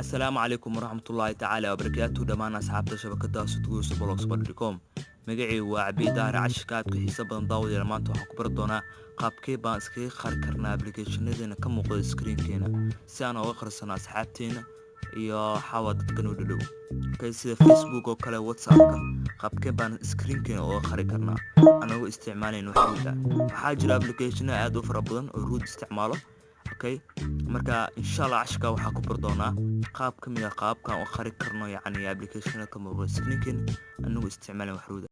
Asalaamu calaykum waraxmatullaahi tacaala wabarakaatuh dhammaan asxaabta shabakada sudguusa blogspot.com. Magacaygu waa Cabiid Daahir. Cashirka aad ku xiisa badan, daawadayaal, maanta waxaan ku bari doonaa qaabkee baan iskaga qari karnaa applicationadeena ka muuqda screenkeena, si aan ooga qarsano asxaabteena iyo xawa dadka noo dhadhow. Okay, sida Facebook oo kale, WhatsAppka, qaabkee baan screenkeena ooga qari karnaa anagoo isticmaalayn wax root ah? Waxaa jira applicationa aad u fara badan oo root isticmaalo. Okay, marka insha Allah cashirka waxaa ku bari doonaa qaab ka mid ah qaabkan u qari karno, yacni, applicationada ka muuqda screenkeena anagoo isticmaalayn wax root ah.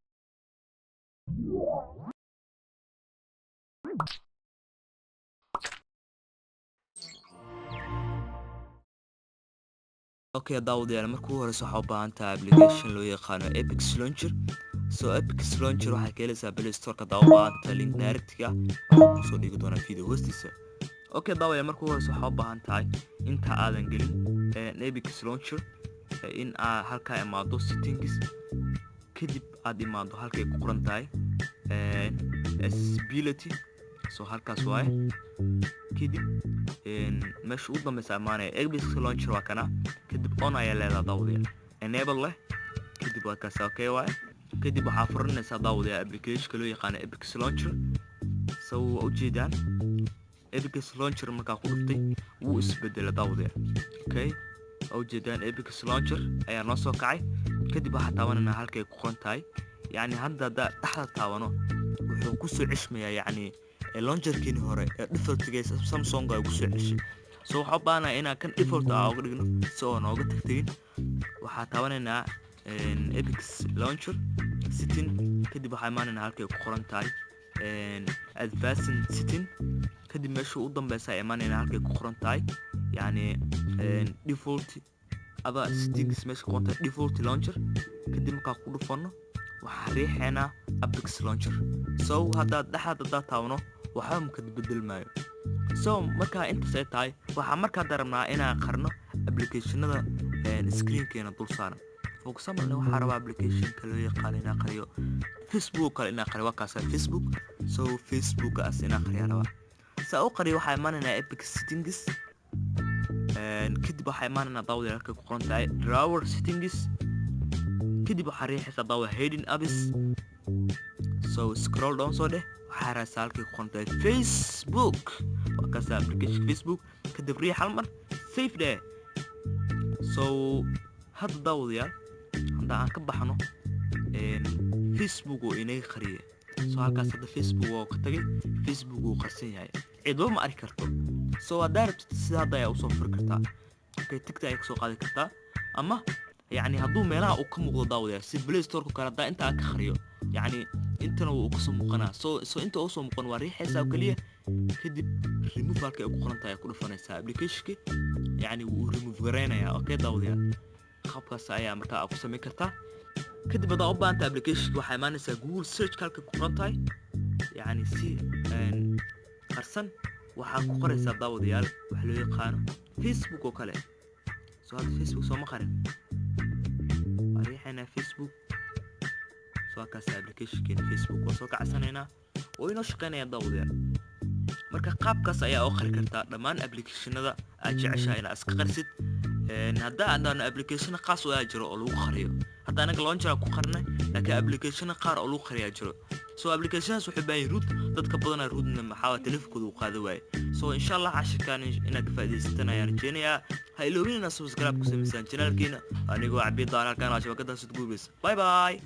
Okay daawadayaal, marka ugu horeysa waxaa u baahan tahay application loo yaqaano Apex Launcher. So Apex Launcher waxaa ka helaysaa Play Store-ka. Hadaa u baahan tahay link direct-ga, waxaan kusoo dhigi doonaa video hoostiisa. Okay daawadayaal, marka ugu horeysa waxaa u baahan tahay, inta aadan gelin Apex Launcher, in aad halkaa imaado settings, kadib aad imaado halkay ku qoran tahay accessibility. So halkaas waaye. Kadib meesha ugu dambeysa imaanaya Apex Launcher, waa kana. Kadib on ayaa leedahay, daawadayaal, enable leh. Kadib waa kaas, okay waaye. Kadib waxaa furanaysaa, daawadayaal, applicationka loo yaqaano Apex Launcher. So waa ujeedaan, Apex Launcher markaa ku dhuftay wuu isbedela, daawadayaal. Okay, waa ujeedaan, Apex Launcher ayaa noo soo kacay. Kadib waxaa taabananaa halkay ku qoran tahay, yacni, hadda haddaa dhexda taabano, wuxuu kusoo ceshmayaa, yacni, launcherkiini hore ee defaultiga Samsung ay kusoo ceshay. So waxaa u baahanahay inaan kan default ah uga dhigno si oo nooga tagtegin. Waxaa taabanaynaa Apex Launcher setting. Kadib waxaa imaanaynaa halkay ku qoran tahay advanced setting. Kadib meesha u dambeysa imaanaynaa halkay ku qoran tahay, yacni, default ada settings, meesha ku qoran tahay default launcher. Kadib markaa ku dhufano, waxaa riixaynaa Apex Launcher. So haddaad dhexaad haddaad taabano, waxba maka bedel maayo. So markaa intaas ay tahay, waxaa markaa darabnaa inaan qarno applicationada screenkeena dul saaran. For example, waxaa rabaa applicationka loo yaqaano inaan qariyo, Facebook kale inaan qariyo. Waa kaasa Facebook. So Facebookaas inaan qariyaa rabaa. Saa u qariyo, waxaa imaanaynaa Apex settings. Kadib waxaa imaanaynaa, daawadayaal, halkay ku qoran tahay drawer settings. Kadib waxaa riixaysaa, daawa, hidden apps. So scroll down soo dheh, waxaa raadsaa halkay ku qoran tahay Facebook. Waa kaasa application Facebook. Kadib riix hal mar, save dheh. So hadda, daawadayaal, hadda aan ka baxno, Facebook oo inaga qariyay. So halkaas hadda Facebook oo ka tagay, Facebook wuu qarsan yahay, cidba ma arki karto. So haddaa rabtid, sida hadda ayaa usoo furi kartaa. Okay, tagta ayaa kasoo qaadi kartaa, ama, yacni, hadduu meelaha uu ka muuqdo, daawadayaal, si Play Store kale, haddaa inta aan ka qariyo, yacni, intana wuu kasoo muuqanaa. So inta usoo muuqan waa riixaysaa oo keliya. Kadib remove halkay ku qoran tahay ku dhufanaysaa, applicationki, yacni, wuu remove garaynayaa. Okay daawadayaal, qaabkaas ayaa markaa ku samayn kartaa. Kadib haddaa u baahanta applicationka, waxaa imaanaysaa Google search halkay ku qoran tahay, yacni, si qarsan waxaa ku qoraysaa, daawadayaal, waxa loo yaqaano Facebook oo kale. So hadda Facebook sooma qarin, waa riixaynaa Facebook. So halkaas applicationkeena Facebook waa soo kacsanaynaa oo inoo shaqeynaya, daawadayaal. Marka qaabkaas ayaa u qari kartaa dhammaan applicationada aad jeceshahay inaad iska qarisid. Haddaa aan application qaas oo jiro oo lagu qariyo, hadda anaga launcher ku qarinay, laakiin application qaar oo lagu qariyaa jiro. So applicationaas waxay baahan root. Dadka badanaa rootna maxaa telefonkooda uu qaada waaye. So insha Allah cashirkan inaad ka faa'iidaysataan ayaan rajeynayaa. Ha iloobin inaad subscribe ku samaysaan channelkiina. Anigoo Cabiid Daar, halkaan waa shabakada Sud Guubis. Bye bye.